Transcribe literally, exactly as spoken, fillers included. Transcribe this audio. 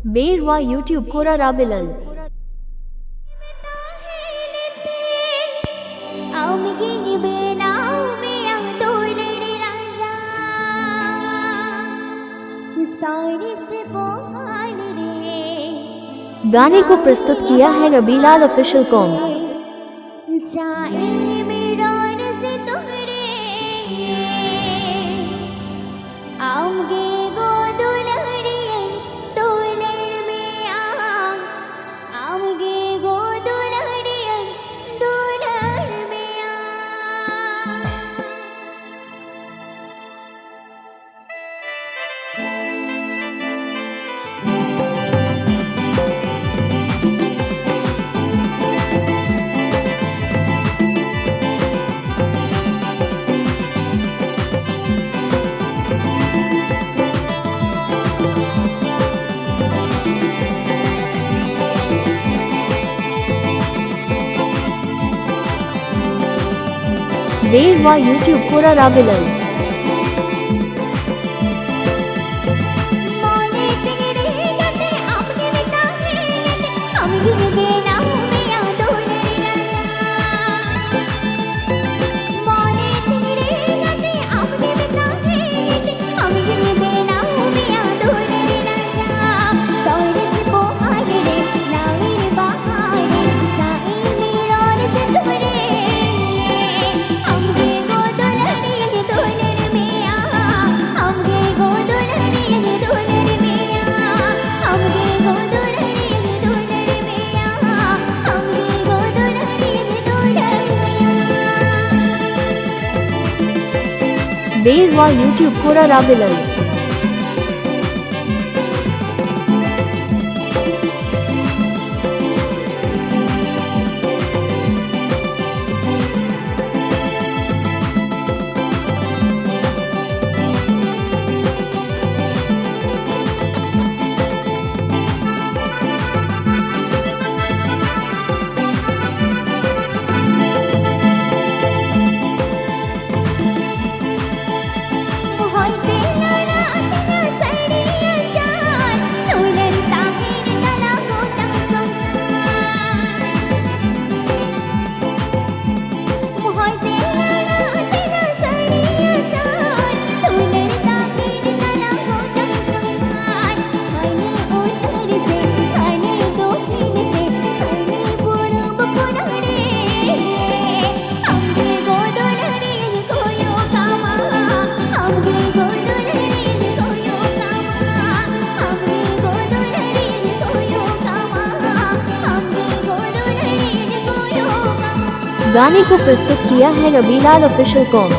ᱵᱮᱨᱣᱟ YouTube ᱠᱚᱨᱟ ᱨᱟᱵᱮᱞᱟᱞ᱾ गाने को प्रस्तुत किया है रबीलाल ऑफिशियल कॉम। ᱟᱢᱜᱮ ᱜᱚ ᱫᱩᱞᱟᱹᱲᱤᱭᱟᱹᱧ ᱫᱩᱞᱟᱹᱲ ᱢᱮᱭᱟ, ᱟᱢᱜᱮ ᱜᱚ ᱫᱩᱞᱟᱹᱲᱤᱭᱟᱹᱧ ᱫᱩᱞᱟᱹᱲ ᱢᱮᱭᱟ᱾ ᱵᱮᱨᱣᱟ YouTube ᱠᱚᱨᱟ ᱨᱟᱵᱮᱞᱟᱞ᱾ ᱵᱮᱨᱣᱟ YouTube ᱠᱚᱨᱟ ᱨᱟᱵᱮᱞᱟᱞ᱾ गाने को प्रस्तुत किया है रविलाल ऑफिशियल कॉम।